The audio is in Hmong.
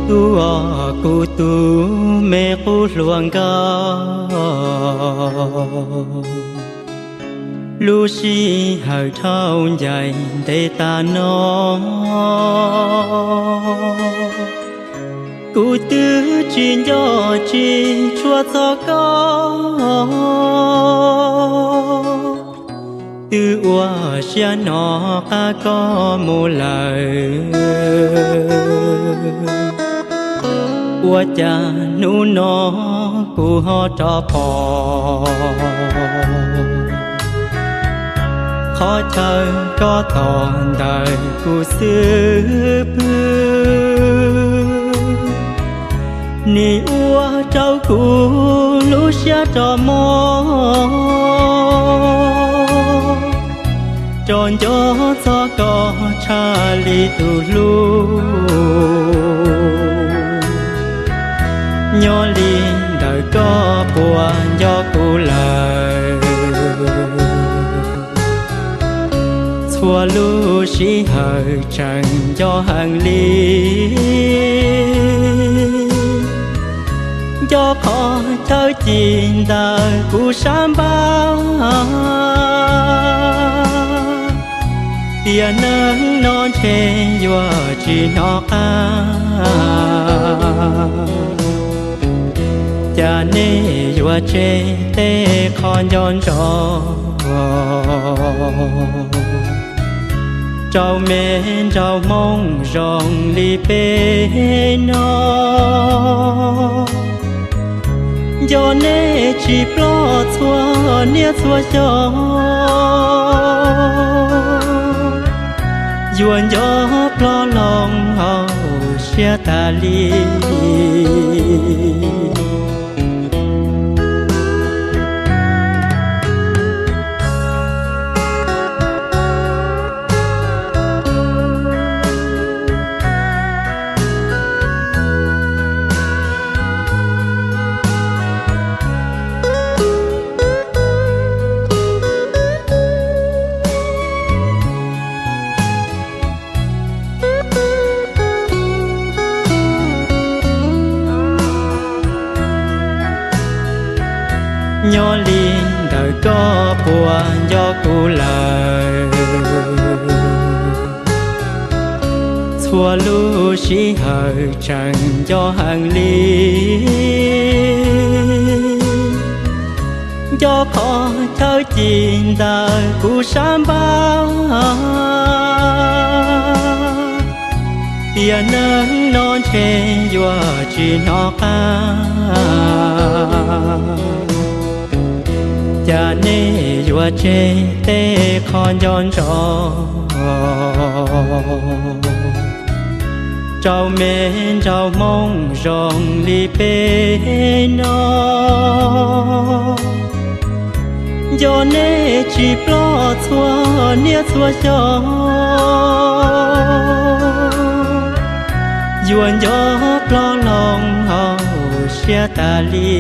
Tus uas kuv tus me qub hluas nkauj, lub sij hawm dhau ncaim ntev tas no, kuv twb tsis nco tsis tshua txog koj. Twb ua siab hnov qab koj mus lawm, ua cas hnub no kuv ho rov pom qhov chaw koj tos ntawm kuv xwb pwg. Nim ua rau kuv lub siab rov mob, rov nco txog koj tshaj li tus hlub. Nyob li ntawm koj puas nco kuv lawm? Txhua lub sij hawm tseem nco heev li, nco qhov chaw ci ntawm kuv sab npab. Tiam neej no ntshe yuav tsis hnov qab, cas nej yuav tseg tej qho nco ntsoov rau me nraug Hmoob zoo li peb no. Nco nej tsis ploj txhua niaj txhua xyoo, yuav nco ploj loo hauv siab tas li. Nyob li ntawm koj puas nco kuv lawm? Txhua lub sij hawm tseem nco heev li, nco qhov chaw ci ntawm kuv sab npab. Tiam neej no ntshe yuav tsis hnov qab, cas nej yuav tseg tej qho nco ntsoov rau me nraug Hmoob zoo li peb no. Nco nej tsis ploj txhua niaj txhua xyoo, yuav nco ploj loo hauv siab tas li.